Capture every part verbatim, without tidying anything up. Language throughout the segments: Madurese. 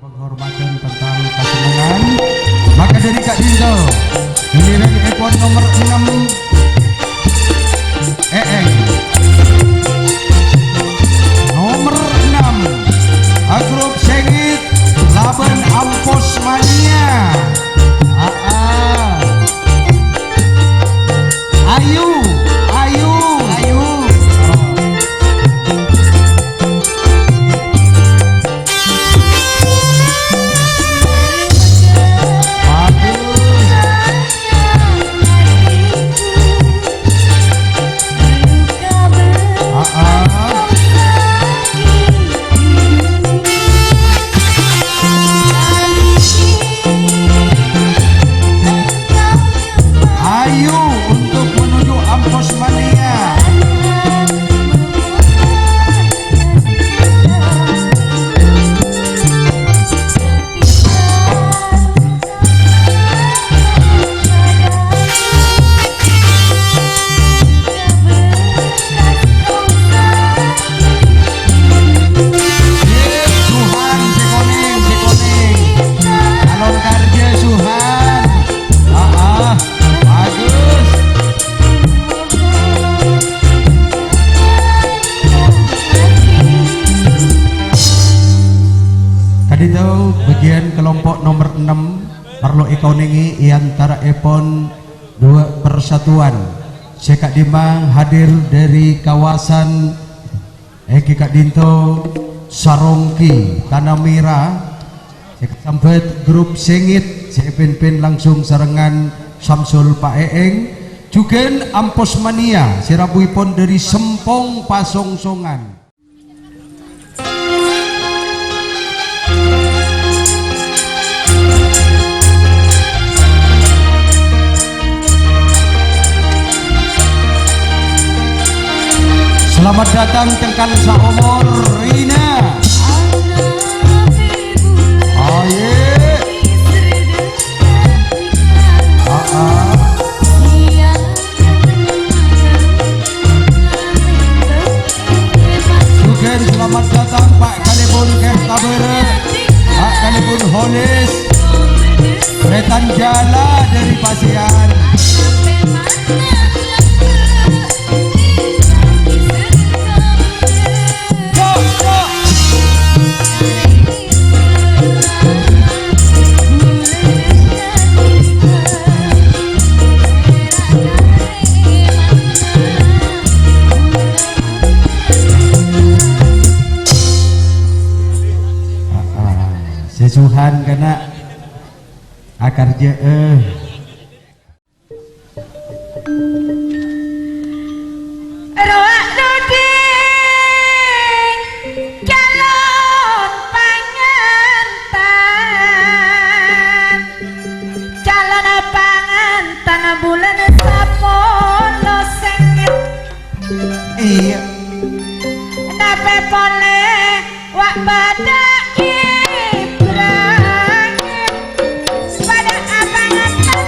Penghormatan tentang kasenengan. Maka dhâri ka'dinto, giliran èpon nomer ennem, Eeng. Nomer ennem, grup Sengit labân Amposmania. Aa. Ayu, ayu, ayu. Bagus. Aa. Ayu untuk menuju Amposmania. Suhan, sè konèng, sè konèng. Alon Karja, Suhan. Aa, bagus. Ka'dinto bâgiyân kelompok nomer ennem parlo èkaonèngè è antaraèpon duwâ' persatuan sè ka'dimma hadir dhâri kawasan èngghi ka'dinto Saronggi, Tanah Merah, sè èkasambhât grup Sengit sè èpimpin langsung sareng Samsul Paeeng, jhughân Amposmania sè rabuèpon dhâri Sempong Pasongsongan. Selamat datang cengkal saomor, Rina. Ayo. Aa. Jhughân selamat datang, Pak Kalèbun Kertabârâ, Pak Kalèbun Holis, Sètan Jala dhâri Pasèan. Sè suhan kana' akarjâ'â. Rowa dudi calon pangantan, calon pangantan bulân sapolo Sengit. Iyâ. Napè polè Wa' bâdâ Ibrahim, padâ apangantan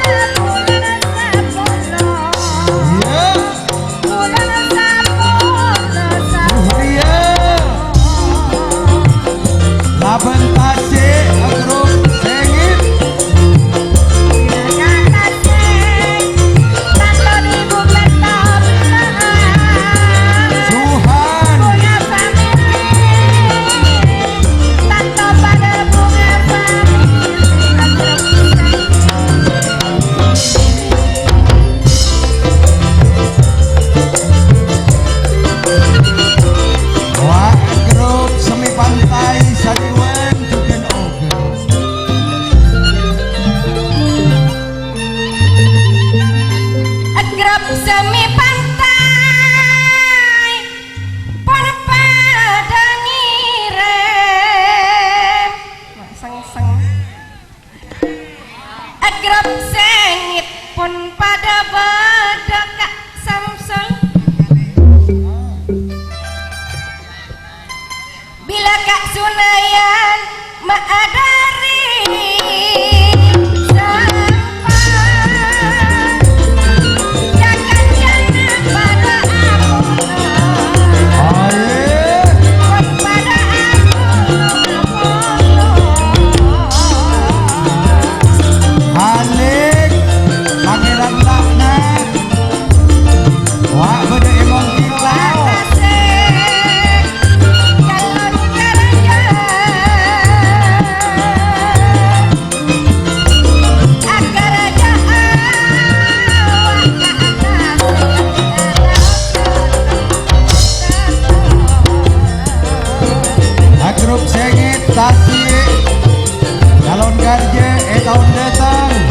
Alon Garje è taon dâteng.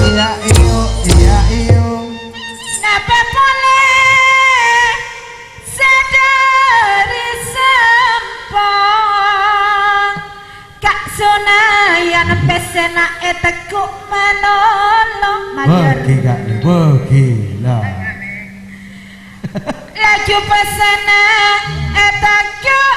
Iyâ, iyâ, iyâ, iyâ. Napa polè sadhâri sempong? Ka' Sunayan pèssèna ètegghu' malolo. Mayor. Bâgi, Kak, bâgi, la. Laju pèssèna ètegghu'